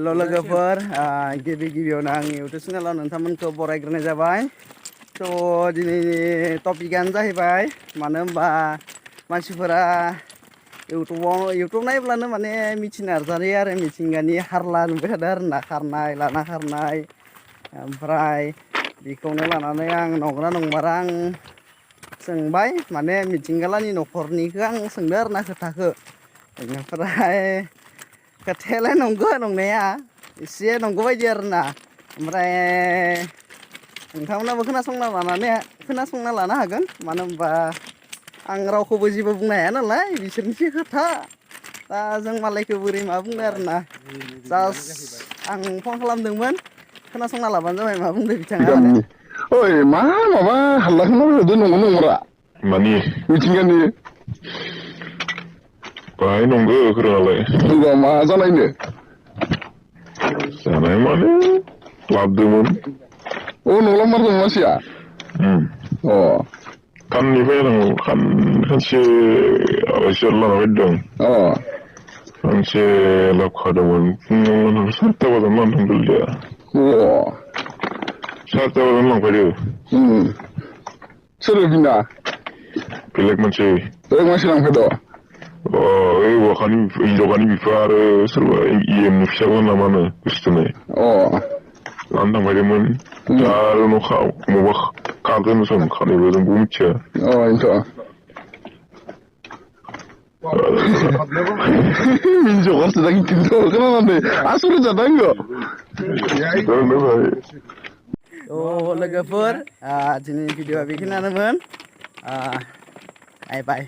लोगोफोर गिबियावनो आं इउटुब चेनेलाव नोंथांमोनखौ बरायग्रोनाय जाबाय। थ' दिनैनि टपिकआनो जाहैबाय मानो होनबा मानसिफोरा इउटुब नायब्लानो माने मिथिनो नाजायो आरो मिथिंगानि हारला नुबाय थादों आरो ना खारनाय लाना खारनाय ओमफ्राय बेखौनो लानानै आं नंगौना नंमारा आं सोंबाय माने मिथिंगालानि न'खरनिखौ आं सोंदों आरो ना खोथाखौ बेनिफ्राय खोथायालाय नंगौ नंनाया एसे नंगौ बायदि आरोना ओमफ्राय नोंथांमोनाबो खोनासंना लानो हागोन मानो होनबा आं रावखौबो जेबो बुंनो हाया नालाय बिसोरनिसो खोथा दा जों मालायखौ बोरै मा बुंनो आरोना जास्ट आं फन खालामदोंमोन खोनासंना लाबानो जाबाय मा बुंदों बिथाङा माने ओइ माबा हाल्ला खालामबाय नंगौ नंमारा मानि मिथिंगानि बाहाय नंगौ खोरालाय होनबा मा जानायनो जानाय माने लाबोदोंमोन अ नंला मारदों मानसिया अ खाननिफ्राय आं खानसे आलासियाव लाना फैदों अ सानसे लाबोखादोंमोन फुङाव 7ता बाजायावनो लाना थांदों अ 7ता बाजायावनो लांफैदो सोर बिना बेलेग मानसि लांफैद' ओइ हिनजावखानि बिफा आरो सोरबा इएमनि फिसाला ना मा होनो गोसोथोनाय अ लानो थांफैदोंमोन दा आरो माबा खारदों सम खारनायबो जोंबो मिथिया अ इनोथ' मिनिसोगारसो दा खिन्थु खोनानानै आसरित जादों आङो थ' लोगोफोर दिनैनि भिडिअआ बेखिनियानोमोन बाय बाय